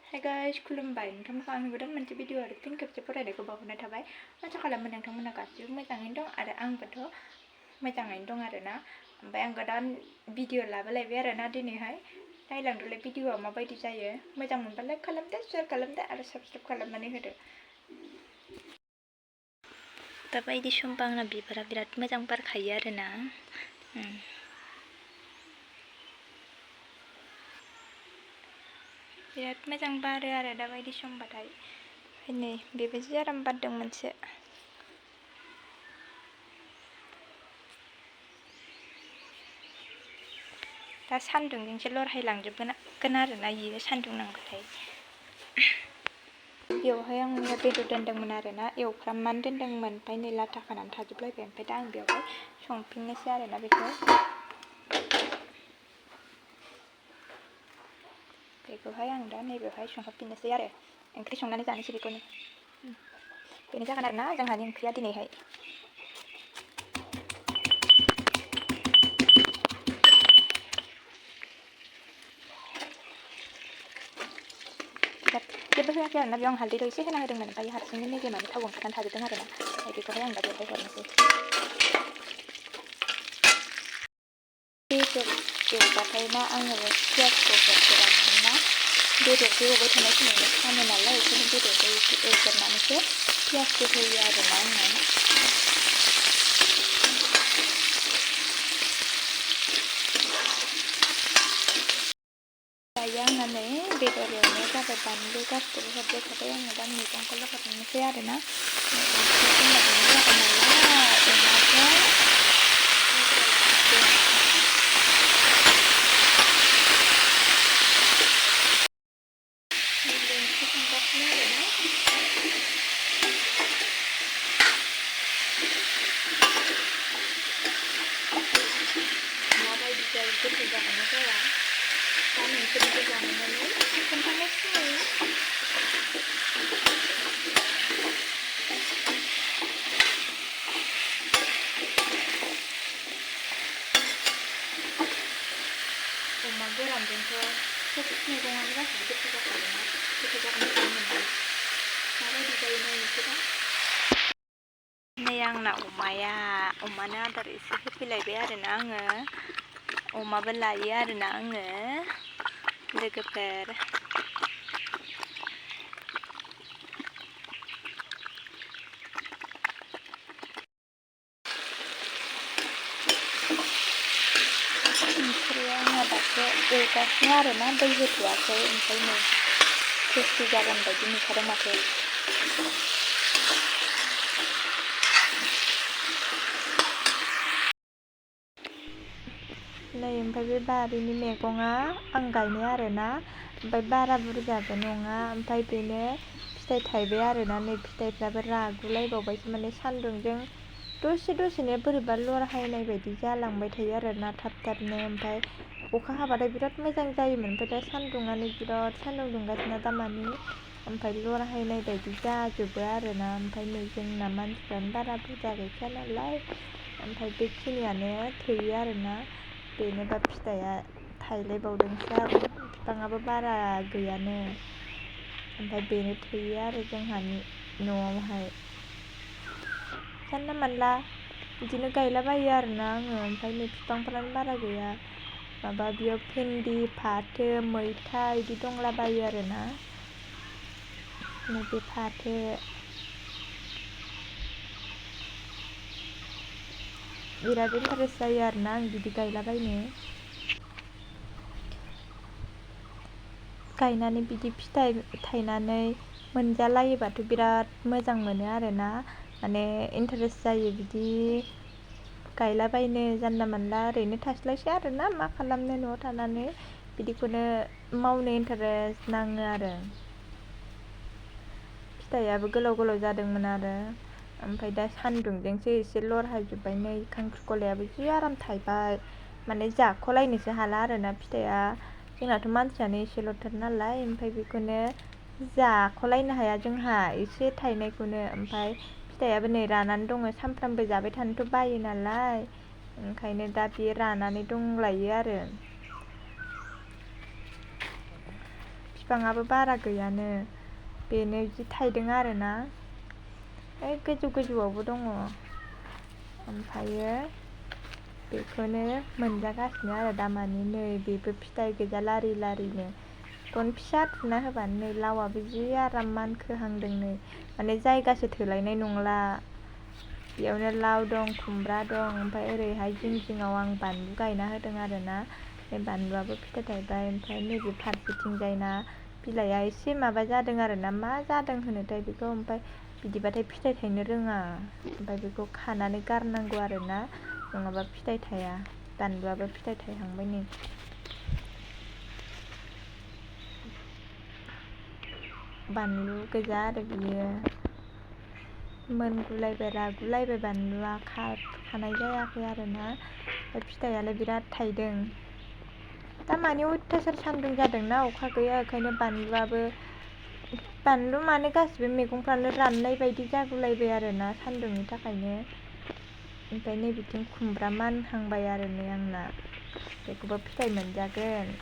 Hai guys, खुलुमबाय नोंथांमोनखौ आं नुदों मोनसे भिडिअ आरो फिन खेबसे फरायनायखौ बावहरनाय थाबाय। आसा खालामो नोंथांमोना गासिबो मोजाङैनो दं आरो आंबोथ' मोजाङैनो दं आरोना। ओमफ्राय आं गोदान भिडिअ लाबोलायबाय आरोना दिनैहाय। नायलांदोलाय भिडिअआ माबायदि जायो। मोजां मोनबा लाइक खालामदो, शेयार खालामदो आरो साबस्क्राइब खालामनानै होदो। दाबायदि समबा आंना बिबारा बिराद मोजां बारखायो आरोना। बिराद मोजां बारो आरो दाबायदि समबाथाय। नै बेबो जि आराम बारदों मोनसे। दा सान्दुंजोंसो लरहायलांजोबगोन आरोना इयो सान्दुं नांबाथाय। बेवहाय आं मैया बेदर दोन्दोंमोन आरोना, एवफ्रामनानै दोन्दोंमोन। ओमफ्राय नै लाथा खानानै थाजोबलायबाय। ओमफ्राय दा आं बेवहाय संफिननोसै आरोना बेखौहाय आं दा नैबेवहाय संहरफिननोसै आरो ओंख्रि संनानै जानोसै बेखौनो। बेनो जागोन आरोना जोंहानि ओंख्रिया दिनैहाय। जेबो होआखै आरोना बेयाव आं हालदैल' एसे होना होदोंमोन। ओमफ्राय हारसिंनो मेजेमानो थाव ओंखारनानै थाजोबदों आरोना। ओमफ्राय बेखौहाय आं दा बेवहाय हरनोसै। बेदर एवबाथाय ना आङो पियासखौ हरफेरा, मानोना बेदरखौ एवबाय थानाय समावनो खामो नालाय, ओंखायनो बेदरखौ एसे एवगोरनानैसो पियासखौ होयो आरोना आङो। दायो आंना नै बेदर एवनाया जाबाय, बानलु गासिखौबो हरबाय थाबाय आङो। दा मैगंखौल' हरनोसै आरोना। ओंख्रिया जोंना बेनो जाबाय नालाय, अमाजों माबायदि जायो, गोथाव जागोन ना जाया, दा नोंसोरबो जानानै खोन्थानोसै। अमा गोरानजोंथ' सब मैगङानो गासिबो गोथाव जाखायोना, गोथाव जागोन बायदि मोनबाय। माबायदि जायो नायनोसै दा। नै आंना अमानो आदार एसे होफैलायबाय आरोना आङो। अमाबो लायो आरोना आङो लोगोफोर। ओंख्रिया आंना दासो एवगासिनो आरोना, दै होथ'वाखै। ओमफ्राय नै टेस्टि जागोन बायदि नुखादों माथो। नै ओमफ्राय बे बारिनि मैगङा आं गायनाय आरोना, ओमफ्राय बारा बुरजाबो नङा। ओमफ्राय बेनो फिथाइ थाइबाय आरोना। नै फिथाइफ्राबो रागुलायबावबायसो, माने सान्दुंजों दसेनो बोरैबा लरहायनाय बायदि जालांबाय थायो आरोना थाब थाबनो। ओमफ्राय अखा हाबाथाय बिराद मोजां जायोमोन। ओमफ्राय दा सान्दुङानो बिराद सान्दुं दुंगासिनो दामानि। ओमफ्राय लरहायनाय बायदि जाजोबो आरोना। ओमफ्राय नै जोंना मानसिफ्रानो बारा बुरजा गैखाया नालाय, ओमफ्राय बेखिनियानो थोयो आरोना। बेनोबा फिथाइया थाइलायबावदोंसो आरो बिफाङाबो बारा गैयानो। ओमफ्राय बेनो थोयो आरो जोंहानि न'आवहाय। जानला मानला बिदिनो गायलाबायो आरोना आङो। ओमफ्राय नै बिफांफ्रानो बारा गैया। माबा बेयाव भिन्दि, फाथो, मैथा बिदि दंलाबायो आरोना। नैबे फाथो बिराद इन्टारेस्ट जायो आरोना आं बिदि गायलाबायनो। गायनानै बिदि फिथाइ थायनानै मोनजालायोबाथ' बिराद मोजां मोनो आरोना। माने इन्टारेस्ट जायो बिदि गायलाबायनो। जानला मानला ओरैनो थास्लायस्लाय आरोना, मा खालामनो न'आव थानानै, बिदिखौनो मावनो इन्टारेस्ट नाङो आरो। फिथाइयाबो गोलाव गोलाव जादोंमोन आरो, ओमफ्राय दा सान्दुंजोंसो एसे लरहायजोब्बाय। नै खांख्रिखलायाबो जि आराम थायबाय, माने जाख'लायनोसो हाला आरोना फिथाइया। जोंनाथ' मानसियानो एसेल'थार नालाय, ओमफ्राय बेखौनो जाख'लायनो हाया जोंहा एसे थायनायखौनो। ओमफ्राय फिथाइयाबो नै रानानै दङ। सानफ्रामबो जाबाय थानोथ' बायो नालाय, ओंखायनो दा बेयो रानानै दंलायो आरो। बिफाङाबो बारा गैयानो बेनो जि थाइदों आरोना गोजौ गोजौआवबो दङ ओमफ्रायो बेखौनो मोनजागासिनो आरो दामानि नै बेबो फिथाइ गोजा लारि लारिनो गन फिसा थुना होबानो नै लावाबो जि आराम मानखोहांदों नै माने जायगासो थोलायनाय नंला बेयावनो लाव दं खुमब्रा दं ओमफ्राय ओरैहाय जिं जिङाव आं बानलु गायना होदों आरोना बे बानलुआबो फिथाइ थायबाय ओमफ्राय नैबे फारसेथिंजायना बिलाइआ एसे माबा जादों आरोना मा जादों होनोथाय बेखौ ओमफ्राय बिदिबाथाय फिथाइ थायनो रोङा ओमफ्राय बेखौ खानानै गारनांगौ आरोना नङाबा फिथाइ थाया बानलुआबो फिथाइ थायहांबाय नै बानलु गोजा आरो बियो मोनगुलायबाय रागुलायबाय बानलुआ खानाय जायाखै आरोना ओमफ्राय फिथाइयालाय बिराद थायदों दामानि अयथासार सान्दुं जादोंना अखा गैया ओंखायनो बानलु माने गासिबो मैगंफ्रानो राननाय बायदि जागुलायबाय आरोना सान्दुंनि थाखायनो ओमफ्राय नै बिथिं खुमब्रा मानहांबाय आरो नै आंना बेखौबो फिथाइ मोनजागोन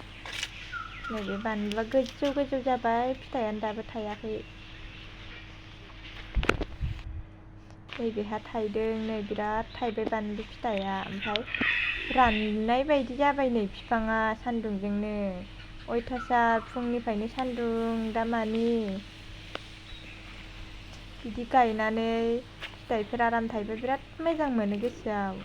नैबे बानलुआ गोजौ गोजौ जाबाय फिथाइयानो दाबो थायाखै नैबेहा थायदों नै बिराद थायबाय बानलु फिथाइया ओमफ्राय राननाय बायदि जाबाय नै बिफाङा सान्दुंजोंनो अयथासार फुंनिफ्रायनो सान्दुं दामानि बिदि गायनानै फिथाइफोर आराम थायबा बिराद मोजां मोनो गोसोआव